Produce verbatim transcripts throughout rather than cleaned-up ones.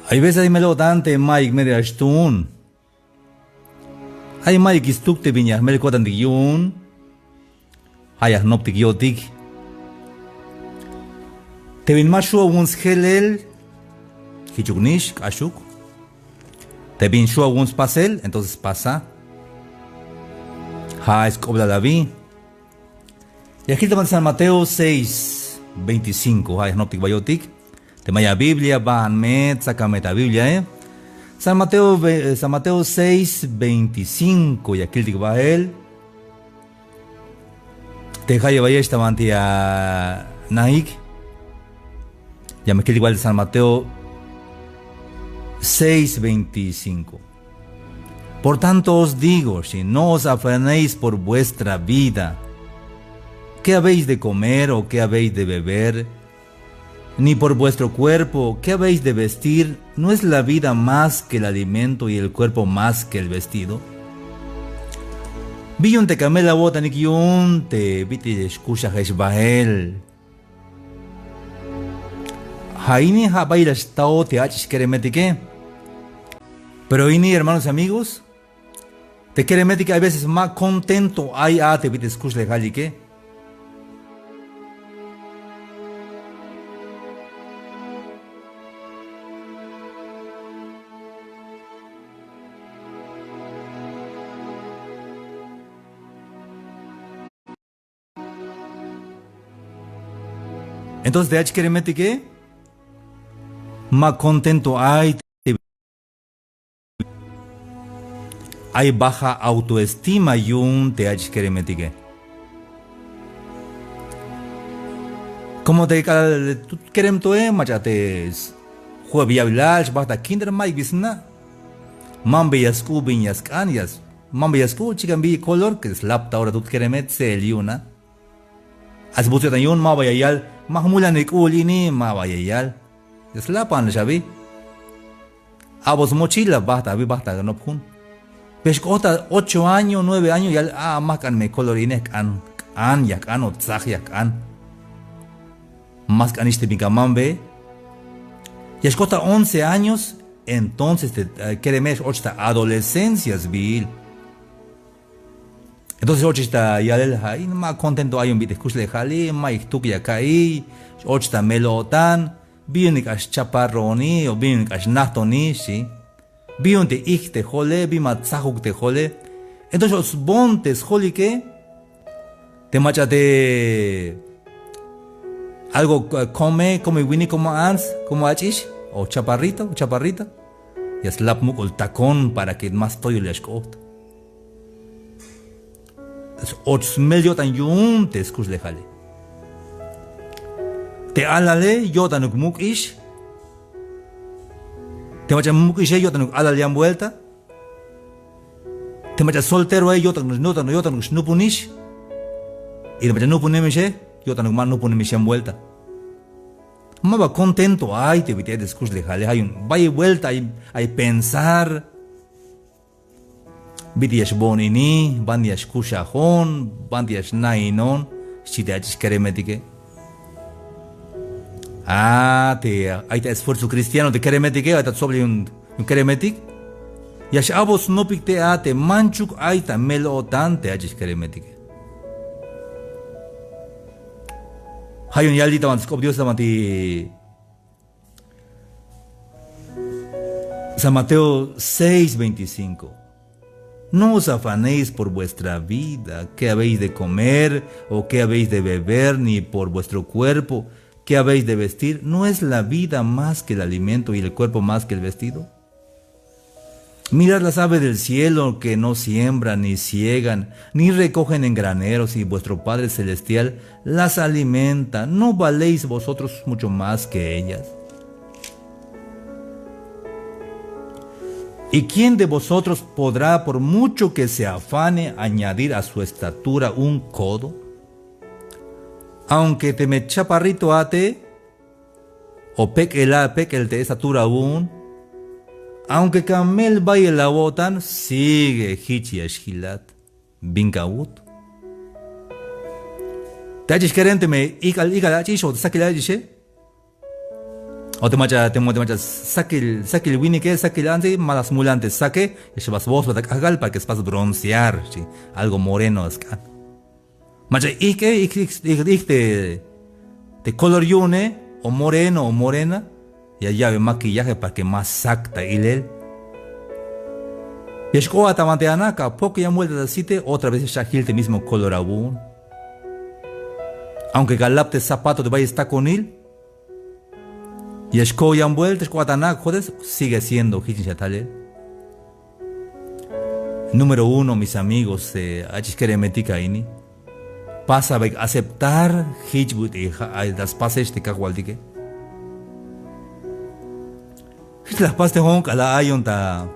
Ay veces ay mel-o'tan te mayuk medio ya xtuun. Ay mayuk stuk te bin ya jmel ko'tantik yu'un. Ja' ya jnoptik yo'tik. Te bin ma xju' awu'un sjelel, jichuk nix, k'axuk. Te bin xju' awu'un spasel, entonces pasa. Ja' sk'oblal abi. Ya jil ta San Mateo seis veinticinco, ja' ya jnoptik ba yo'tik. Te maya Biblia, bajan me, tsakan me ta Biblia, eh. San Mateo, ve- San Mateo seis veinticinco, ya kiltik bael. Te jayeb ayex ta banti anajik. Ya me kiltik bael San Mateo seis veinticinco. Por tanto os digo, si no os afanéis por vuestra vida, ¿qué habéis de comer o qué habéis de beber? Ni por vuestro cuerpo, ¿qué habéis de vestir? ¿No es la vida más que el alimento y el cuerpo más que el vestido? Bi yu'un te kamel awo'tanik yu'un te bit'il xkuxajex bael. Ja' ini ja' bayel ya xta'ot te ach'ix keremetike. Pero ini, hermanos y amigos, te keremetike a veces ma contento ay a te bit'il skuxlejalike. Entonces te ach'ix keremetike ma contento ay te, ay baja autoestima yu'un te ach'ix keremetike. Como te k'alal tut kerem to e mach'a te s- jueb ya'bilal xbajt ta kinder, mayuk bi sna'. Mambe ya sk'u' bin ya sk'an, ya s- mambe ya sk'u', chikan bi color que slap ta ora tut kereme, tse'el yu'un a. Ay sbuts yo'tan yu'un, ma ba ya yal ma jmulan k'u'ul ini, ma ba ya yal. Ya slapan xabi. A'bot smochila, bajt abi, bajt ta nop jun. Pe xk'ot ta ocho año, nueve año, yal a, ma jk'an me color ini, jk'an, jk'an ya jk'an o tsaj ya jk'an. Ma sk'anix te bin kamambe. Ya xk'ot ta once años, entonces te eh, kereme x-och ta adolescencia sbiil. Entonces x-och ta yalel, ja' in ma contento ayon bit'il jkuxlejali, mayuk jtuk ya ka'iy, x-och ta mel-o'tan, bi yu'un k'ax chaparroni o bi yu'un k'ax najtoni, xchi. Bi yu'un te ijk te jole, bi ma tsajuk te jole. Entonces x-och sboon te sjolike, te mach'a te algo eh, come, come winik, como ants, como ach'ix, o chaparrito, o chaparrita. Ya slap muk'ul tacón para que más toyol ya xk'ot. X-och smel yo'tan yu'un te skuxlejale. Te alale yo'tanuk muk'ix. Te mach'a muk'ixe yo'tanuk alal yan vuelta. Te mach'a solteroe yo'tanuk, yo'tanuk, yo'tanuk xnupunix. Y te mach'a nupunemixe yo'tanuk ma nupunemix yan vuelta. Ma ba contento ay te bit'il ay te skuxlejale, ja' yu'un bayel vuelta ay, ay pensar. Bit'il ya xboon ini, banti ya xkuxajon, banti ya xna'inon, xchi te ach'ix keremetike. A te ay ta esfuerzo cristiano te keremetike, ay ta tsoblil yu'un, yu'un keremetik. Ya x-a'bot snopik te a te manchuk ay ta mel-o'tan te ach'ix keremetike. Ja' yu'un yal li' ta banti sk'op Dios ta banti San Mateo seis veinticinco. No os afanéis por vuestra vida, qué habéis de comer o qué habéis de beber, ni por vuestro cuerpo, qué habéis de vestir. ¿No es la vida más que el alimento y el cuerpo más que el vestido? Mirad las aves del cielo, que no siembran, ni ciegan, ni recogen en graneros, y vuestro Padre Celestial las alimenta. ¿No valéis vosotros mucho más que ellas? ¿Y quién de vosotros podrá, por mucho que se afane, añadir a su estatura un codo? Aunque teme chaparrito ate, o pek'el a, pek'el te estatura awu'un, aunque kamel bayel awo'tan, sigue jich ya xjilat. Bin ka awut. Te ach'ix kerem teme ik'al, ik'al ach'ix o te sakil ach'ixe. O te mach'a, te mo-, te mach'a sakil, sakil winike, sakil antsi, ma la smulan te sake, ya xba sbosba ta k'ajk'al para que spas broncear, xchi, algo moreno sk'an. Mach'a ijk'e, ijk, ijk, ijk, ijk te, te color yu'une, o moreno, o morena, ya ya'be maquillaje para que ma sak ta ilel. Ya xk'oat ta banti ana, ka pok yan vuelta ta site, otra vez ya xcha'jil te mismo color awu'un. Aunque ka lap te zapato te bayel stakonil, ya xko yan vuelta, xk'oat ana, jodes, sigue siendo jich nix a talel. Número uno, mis amigos, eh, ach'ix keremetik a ini. Pasabe aceptar jich bit'il ja' ay ta spasex te kajwaltike. Jich la jpas te jo'on k'alal ayon ta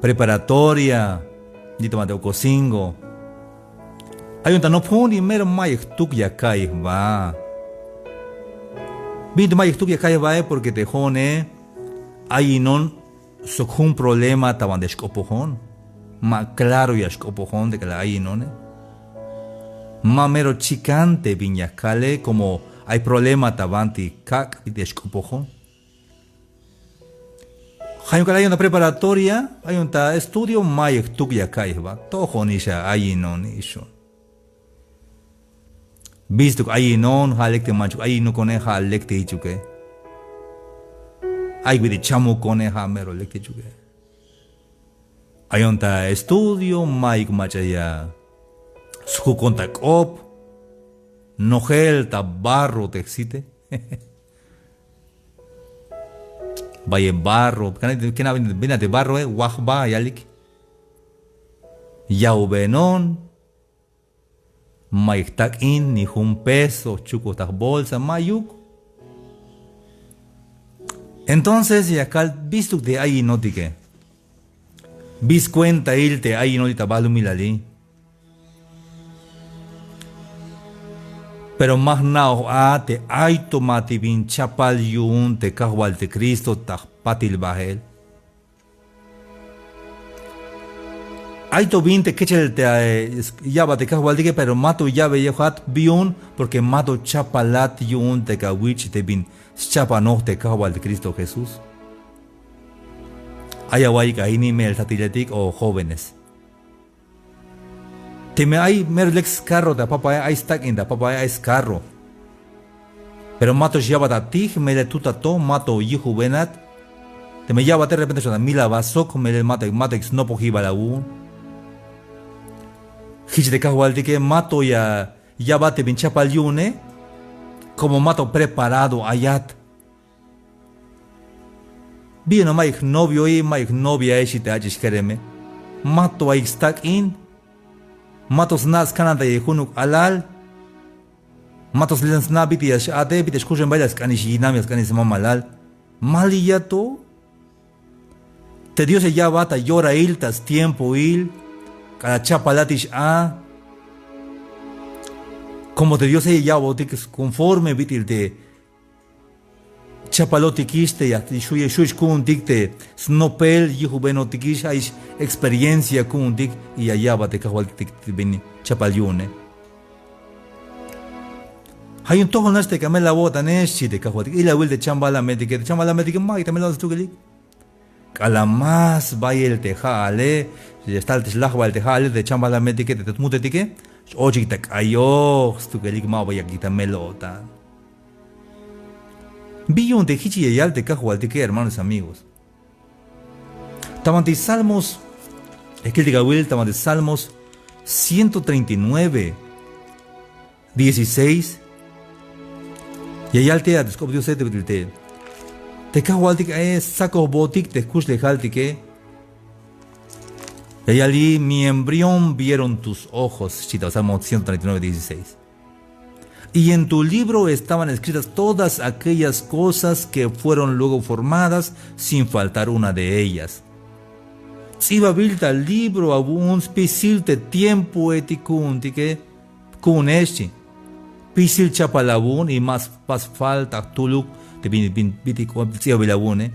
preparatoria, ni'tomal te Ocosingo. Ayon ta nopjun y mero mayuk jtuk ya ka'iy jba. Bin te mayuk jtuk ya ka'iy jbae, porque te jo'one ayinon sok jun problema ta banti ya xk'opojon. Ma claro ya xk'opojon te k'alal ayinone. Ma mero chikan te bin ya kale, como ay problema ta banti kak' bin ya xk'opojon. Ja' yu'un k'alal ayon ta preparatoria, ayon ta estudio, mayuk jtuk ya ka'iy jba. Tojonix a ayinon ixon. Bistuk ayinon, ja' lek te manchuk ayinukone, ja' lek te jichuke. Ay bit'il chamukone, ja' mero lek te jichuke. Ayon ta estudio, mayuk mach'a ya sjukon ta k'op. Nojel ta barro te jsite. Bayel barro, kena, kena, bin a te barroe, waj jba yalik. Ya'ubenon. Mayuk jtak'in ni jun peso, jchukoj ta jbolsa, mayuk. Entonces ya kal bistuk te ayinotike. Bi skuentail te ayinotik ta balumilali. Pero ma jna'oj a te ay to ma te bin chapal yu'un te kajwaltik Cristo ta jpatil bael. Ay to bin te kechel te, eh, ya'bat te kajwaltike, pero ma to ya'beyojat. Bi yu'un, porque ma to chapalat yu'un te kawich' te bin schapanoj te kajwaltik Cristo Jesús. Ay awa'iyik a ini, me'el jtatiletik o jóvenes. Teme ay mero lek skarro ta papae, ay stak'in ta papae, ay skarro. Pero ma to xya'bat atij, melel tut a to, ma to yujubenat. Teme ya'bate, repente xan mil aba sok, melel ma to, ma to snopojibal awu'un. Jich te kajwaltike, ma to ya ya'bat te bin chapal yu'une, como ma to preparado ayat. Bi yu'un a mayuk jnovioe, mayuk jnoviae, xchi te ach'ix kereme. Ma to ayuk stak'in. Ma to sna' skanantayel junuk alal. Ma to sna' bit'il ya x-a'te, bit'il ya xkuxan bael, ya sk'anix yinam, ya sk'anix smamalal. Ma liya to. Te Dios ya ya'bat ta yorail, ta stiempoil, k'alal chapalatix a. Como te Diose ya ya'botik conforme bit'il te chapalotikix te ya xu', xu' xku'untik te snopel yujubenotikix, ay x-experiencia ku'untik y ya ya'bat te kajwaltik te bin chapal yu'une. Ja' yu'un tojol nax te kamel awo'tane, xchi te kajwaltik. Ilawil te chambalametike, te chambalametike ma'yuk ta mel awo'tan stukelik. K'alal más bayel te ja'ale, ya xtal te xlajbal te ja'ale, te chambalametike, te tut mutetike, x-ochik ta k'ayoj stukelik, ma ba yakik ta mel-o'tan. Bi yu'un te jich ya yal te kajwaltike, hermanos, amigos. Ta banti Salmos, ya kiltik awil, ta banti Salmos ciento treinta y nueve, dieciséis. Ya yal te a te sk'op Diose te bit'il te, te kajwaltik ae stsakojbotik te jkuxlejaltike. Ya yal: "Mi embrión vieron tus ojos", xchi ta Salmo ciento treinta y nueve, dieciséis. "Y en tu libro estaban escritas todas aquellas cosas que fueron luego formadas, sin faltar una de ellas." Ts'ibabil ta libro awu'un spisil te tiempoetik ku'untike, ku'une, xchi. Spisil chapal awu'un y ma spas falta jtuluk te bin, bin, bit'il k'ot ts'ibabil awu'une.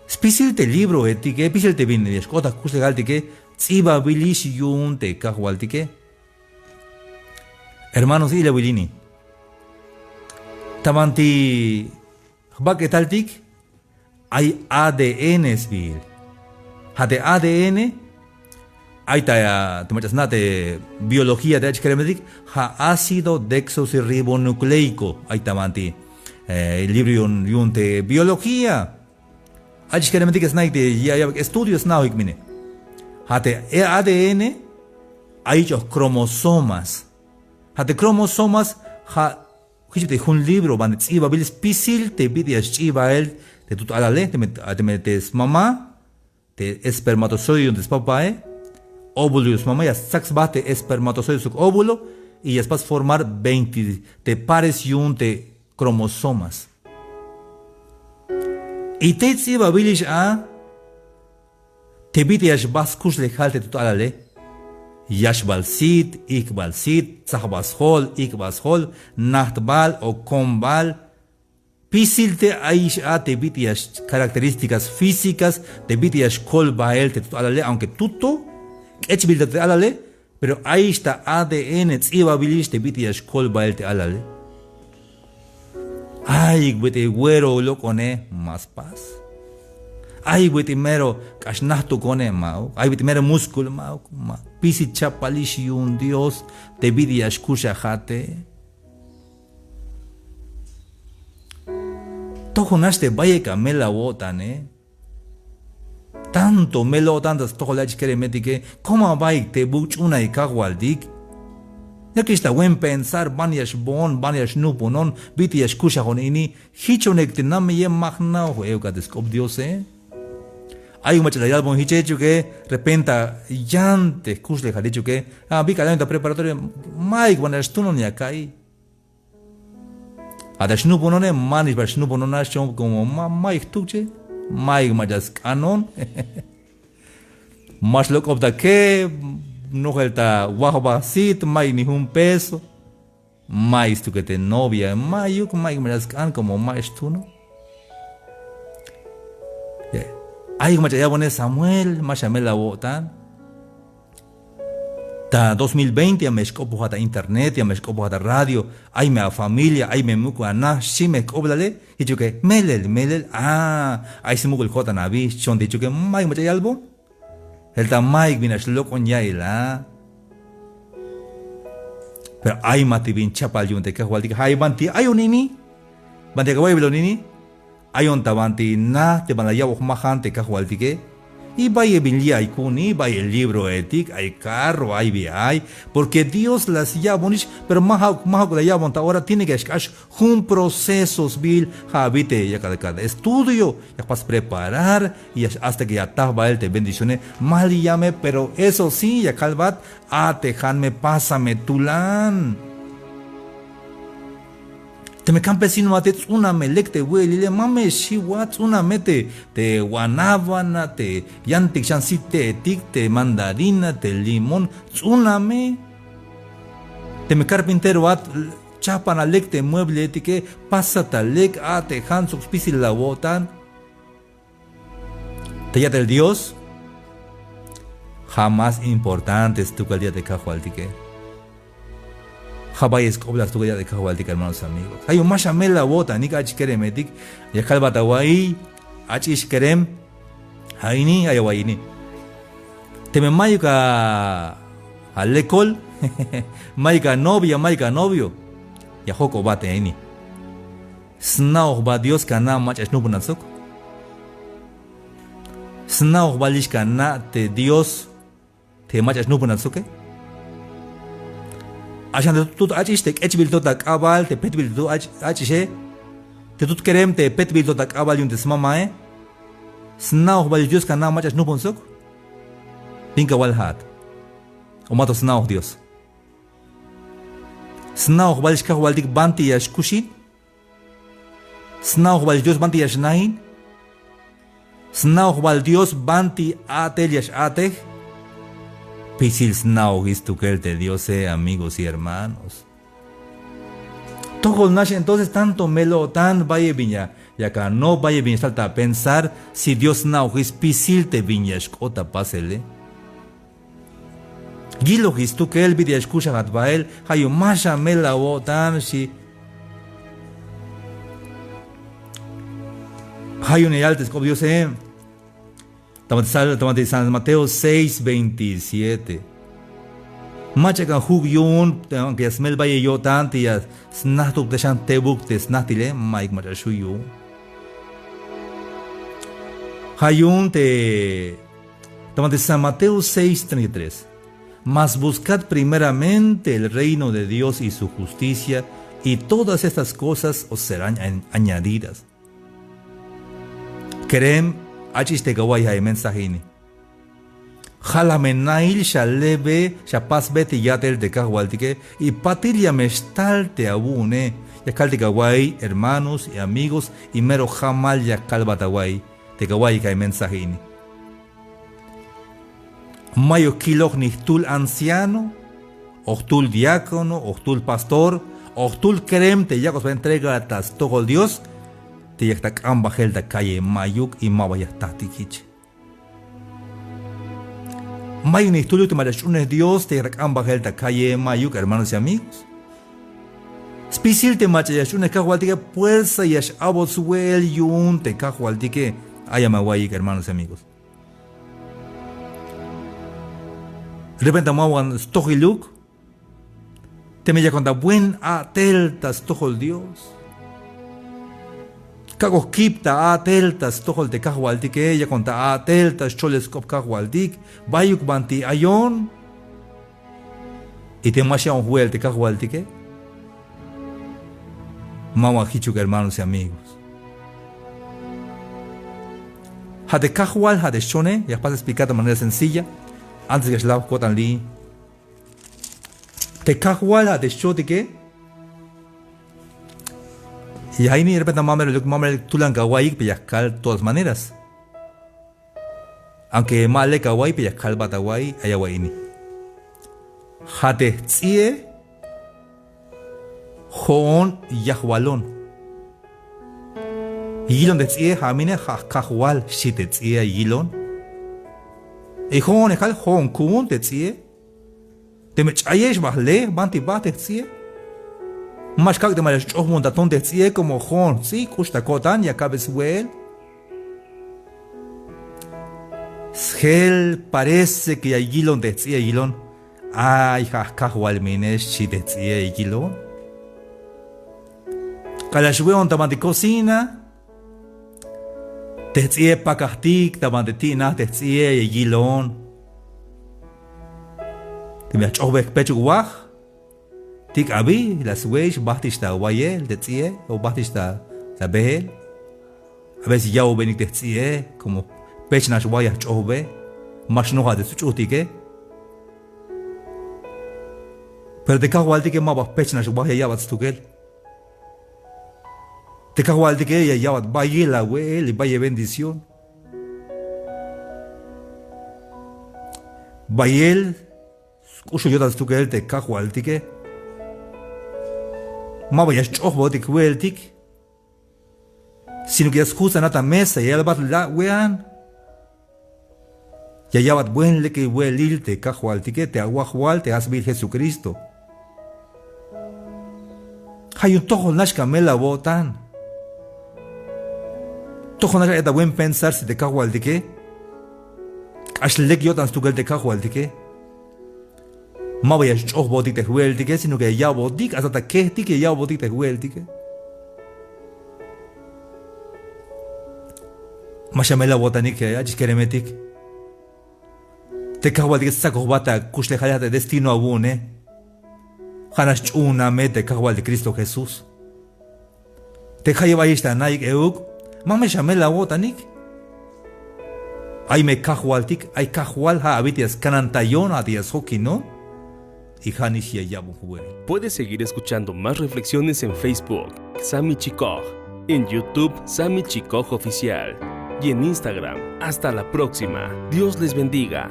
Spisil te libroetike, spisil te bin ya xk'ot ta jkuxlejaltike, ts'ibabilix yu'un te kajwaltike. Hermanos, ilawil ini. Ta banti jbak'etaltik ay A D N sbiil. Ja' te A D N ay ta, te mach'a sna' te biología te ach'ix keremetik, ja' ácido desoxirribonucleico ay ta banti, eh, libro yu'un, yu'un te biología. Ach'ix keremetik sna'ik te ya, ya estudio sna'ojik mine. Ja' te A D N ay ich'oj cromosomas. Ja' te cromosomas ja' jich te jun libro banti ts'ibabil spisil te bit'il ya xch'ibael te tut alale, teme, teme te smama, te espermatozoide yu'un te spapae, óvulo yu'un smama, ya stsak sba te espermatozoide sok óvulo, y ya spas formar veinte te pares yu'un te cromosomas. Y tey ts'ibabilix a te bit'il ya xba skuxlejal te tut alale. Yaxbal sit, ik'bal sit, tsajbal sjol, ik'bal sjol, najtbal o kombal. Spisil te ayix a te bit'il ya x-, características físicas te bit'il ya xkol bael te tut alale, aunque tuto, k'echbil te tut alale, pero ayix ta A D N ts'ibabilix te bit'il ya xkol bael te alale. Ay bit'il wero lok'one, ma spas. Ay bit'il mero k'ax najtukone, ma'uk. Ay bit'il mero músculo, ma'uk. Ma, spisil chapalix yu'un Dios te bit'il ya xkuxajate. Tojonax te bayel ka mel awo'tane. Tanto mel o'tan ta stojol ach'ix keremetike, komo abaik te buk' ch'unaik Kajwaltik. Yakix ta buen pensar, ban ya xboon, ban ya xnupunon, bit'il ya xkuxajon ini, jichonek te nameye ma jna'oj euk a te sk'op Diose. Ayuk mach'a la yalbon jiche jichuke, repenta yan te jkuxlejal jichuke, a, bik'al ayon ta preparatoria, mayuk ban ya xtunon ya ka'iy. A ta xnupunone, manix ba xnupunona, xchon como ma, mayuk jtukche, mayuk mach'a sk'anon. Ma xlok'ob ta ke, nojel ta wajbaj sit, mayuk ni jun peso. Mayuk stukel te novia, mayuk, mayuk mach'a sk'an como ma xtunon. Ayuk mach'a yalbone Samuel, ma xa mel awo'tan. Ta dos mil veinte ya me xk'opojat ta internet, ya me xk'opojat ta radio, ay me a familia, ay me muk'ul a na, xchi me jk'oblale, jichuke, melel, melel, a, ay smuk'ul ko'tan abi, xchon te jichuke, mayuk mach'a yalbon. Jelta mayuk bin a xlok'on ya'il a. Pero ay ma te bin chapal yu'un te Kajwaltik, ja' ay banti ayon ini, banti ya awa'iybilon ini. Ayon ta banti na te ban la ya'bon jmajan te Kajwaltike. Y bayel bin li' ay ku'uni, bayel libroetik, ay carro, ay bi ay. Porque Dios la sya'bonix, pero ma ja'uk, ma ja'uk la ya'bon ta ora, tiene que ya xk'ax jun proceso sbiil, ja' abi te yakal estudio, ya jpas preparar, y ya hasta que ya ataj bael te bendicione, ma li' yame, pero eso sí, ya kalbat, a'tejan me, pásame tulan. Teme campesinoate, ts'una me lek te we'elile, ma me xiwat, ts'una me te, te guanábana, te yantik xan sit te'etik, te mandarina, te limón, ts'una me. Teme carpinteroat, chajpana lek te muebletike, pasa ta lek, a'tejan sok spisil awo'tan. Te ya'tel Dios ja' más importante stukel te ya'tel Kajwaltike. Ja' bayel sk'oblal stukel te ya'tel Kajwaltik, hermanos, amigos. Ja' yu'un ma xa mel awo'tanik ach'ix keremetik, ya kalbat awa'iy, ach'ix kerem, ja' ini, ay awa'iy ini. Teme mayuk a lekol, mayuk a novia, mayuk a novio, ya jojk'obat a ini. ¿Sna'oj ba Dios ka na' mach'a xnupunat sok? ¿Sna'oj balix ka na' te Dios te mach'a xnupunat soke? Axan te tut ach'ix te k'echbil to ta k'abal, te petbil to ta ach-, ach'ixe, te tut kerem te petbil to ta k'abal yu'un te smamae, ¿sna'oj balix Dios ka na' mach'a xnupun sok? Bin kawal ja'at. O mato sna'oj Dios. ¿Sna'oj balix Kajwaltik banti ya xkuxin? ¿Sna'oj bal Dios banti ya xnain? ¿Sna'oj bal Dios banti a'tel ya x-a'tej? Spisil sna'ojix stukel te Diose, amigos y hermanos. Tojol nax entonces tanto mel-o'tan bayel bin ya, yak anop, bayel bin ya xtal ta pensar si Dios sna'ojix spisil te bin ya xk'ot ta pasele. Yilojix stukel bit'il ya xkuxajat bael, ja' yu'un ma xa mel awo'tan, xchi. Ja' yu'un ya yal te sk'op Diose. Ta banti San Mateo seis veintisiete. Mach'a k'an juk' yu'un, aunque ya smelbayel yo'tan te ya snajtubtay xan tebuk te snajtile, mayuk mach'a xju' yu'un. Ja' yu'un te ta banti San Mateo seis treinta y tres. Mas buscad primeramente el reino de Dios y su justicia, y todas estas cosas os serán añ- añadidas. Kerem, ach'ix te ka wa'iy ja' e mensaje ini. Ja' la me nail xalebe, xapasbe te ya'tel te Kajwaltike, y patil ya me xtal te awu'une. Ya kaltik awa'iy hermanos y amigos, y mero jamal ya kalbat awa'iy te ka wa'iy ja' e mensaje ini. Mayuk kiloj ni jtul anciano, o jtul diácono, o jtul pastor, o jtul kerem te yak'oj sba entrega ta stojol Dios, te yak ta k'an bajel ta calle, mayuk, y ma ba ya jtajtik jich. Mayuk ni jtul yu'un te mach'a sch'uhunej Dios te yak ta k'an bajel ta calle, mayuk, hermanos y amigos. Spisil te mach'a ya sch'uhunej Kajwaltike, puersa ya x-a'bot swe'el yu'un te Kajwaltike. Ay a me awa'iyik, hermanos y amigos. Repente ma wan stojiluk teme yakon ta buen a'tel ta stojol Dios. Kak'oj kip ta a'tel ta stojol te Kajwaltike, yakon ta a'tel ta scholel sk'op Kajwaltik, bayuk banti ayon. Y te ma xya'bon jwe'el te Kajwaltike, ma wan jichuk, hermanos y amigos. Ja' te Kajwal, ja' te xchone, ya jpas explicar ta manera sencilla, antes que ya xlaw ko'tan li. Te Kajwal, ja' te xchotike, ya ini repente ma mero luk, ma mero luk tulan ka wa'iyik, pero ya kal todas maneras. Aunque ma lek awa'iy, pero ya kalbat awa'iy, ay awa'iy ini. Ja' te jts'i'e, jo'on yajwalon. Yilon te jts'i'e, ja' mine, ja' jKajwal, xchi te jts'i'e, yilon. Y jo'on ya kal, jo'on ku'un te jts'i'e. Teme ch'ayex ba jle, banti ba te jts'i'e. Ma xkak' te mach'a sch'ojbon ta ton te jts'i'e, como jo'on jts'i' k'ux ta ko'tan, ya kabe swe'el. Sjel parece que ya yilon te jts'i'e, yilon. Ay, ja' jKajwal mine, xchi te jts'i'e, yilon. K'alal xwe'on ta banti cocina, te jts'i'e pakajtik ta banti ti'naj te jts'i'e, ya yilon. Teme ya jch'ojbe jpechuk waj, tik abi, la swe'ix, bajtix ta wayel te jts'i'e, o bajtix ta, ta beel. A veces ya'bobenik te jts'i'e, como jpechnax waj ya jch'ojbe, ma xnojat te sch'uhtike. Pero te Kajwaltike ma ba jpechnax waj ya ya'bat stukel. Te Kajwaltike ya ya'bat bayel awe'el y bayel bendición. Bayel sk'uxul yo'tan stukel te Kajwaltike. Ma ba ya sch'ojbotik jwe'eltik, sino que ya sjutsanat ta mesa, ya yalbat la' we'an. Ya ya'bat buen lekil we'elil te Kajwaltike, te awajwal, te ja' sbiil Jesucristo. Ja' yu'un tojol nax ka mel awo'tan. Tojol nax ayat ta buen pensar si te Kajwaltike k'ax lek yo'tan stukel te Kajwaltike. Ma ba ya sch'ojbotik te jwe'eltike, sino que ya ya'botik, hasta ta kejtik ya ya'botik te jwe'eltike. Ma xamel awo'tanik, ach'ix keremetik. Te Kajwaltike stsakojbat ta kuxlejale, ja' te destino awu'une. Ja' nax ch'uuna me te Kajwaltik Cristo Jesús. Te jayeb ayex ta na'ik euk, ma me xamel awo'tanik. Ay me Kajwaltik, ay Kajwal, ja' abi te ya skanantayon, ja' te ya sjokinon. Y ja' nix ya ya'bon jwe'el. Puedes seguir escuchando más reflexiones en Facebook, Sami Chikoj, en YouTube, Sami Chikoj Oficial, y en Instagram. Hasta la próxima. Dios les bendiga.